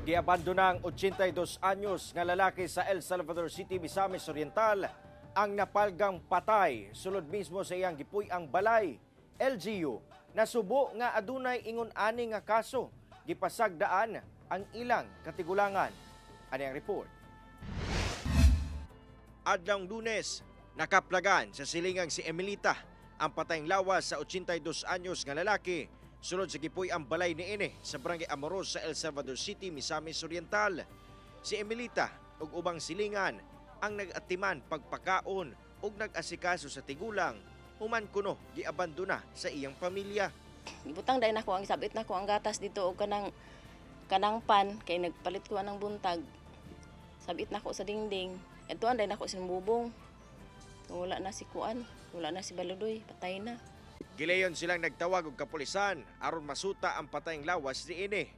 Giabandona ang 82 anyos nga lalaki sa El Salvador City, Misamis Oriental, ang napalgang patay sulod mismo sa iyang gipuy-ang balay. LGU nasubo nga adunay ingon ani nga kaso, gipasagdaan ang ilang katigulangan. Ani ang report. Adlawng Lunes, nakaplagan sa silingang si Emilita ang patayng lawas sa 82 anyos nga lalaki sulod sa gipuy-ang balay niini sa Barangay Amoros sa El Salvador City, Misamis Oriental. Si Emilita ug ubang silingan ang nag-atiman pagpakaon ug nag-asikaso sa tigulang human kuno giabandona sa iyang pamilya. Gibutang dahil nako ang sabit nako ang gatas dito og kanang kanang pan kay nagpalit ko anang buntag. Sabit nako sa dingding. Ito anday nako sinubong. Wala na si kuan, wala na si Baludoy, patay na. Gilayon silang nagtawag og kapulisan aron masuta ang patayng lawas niini.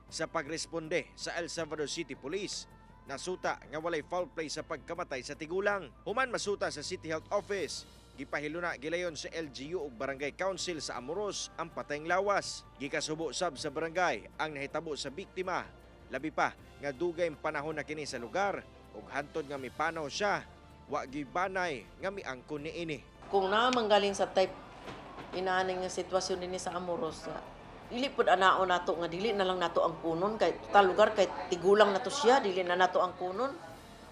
Sa pagresponde sa El Salvador City Police, nasuta nga walay foul play sa pagkamatay sa tigulang. Human masuta sa City Health Office, gipahiluna gilayon sa LGU ug Barangay Council sa Amoros ang patayng lawas. Gikasubo sab sa barangay ang nahitabo sa biktima. Labi pa nga dugay panahon na kini sa lugar ug hantod nga mipanaw siya, wa gibanay nga miangkon niini. Kung naa galing sa type inaani nga sitwasyon dinhi sa Amoros nga dili pud anaon nato nga dili na lang nato ang kunon kay total lugar kay tigulang nato siya, dili na nato ang kunon.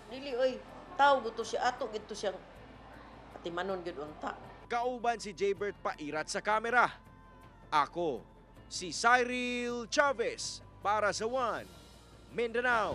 Dili oy, tawo gusto siya, ato gito siyang atimanon gyud unta. Kauban si Jaybert Pairat sa kamera. Ako, si Cyril Chavez para sa One Mindanao.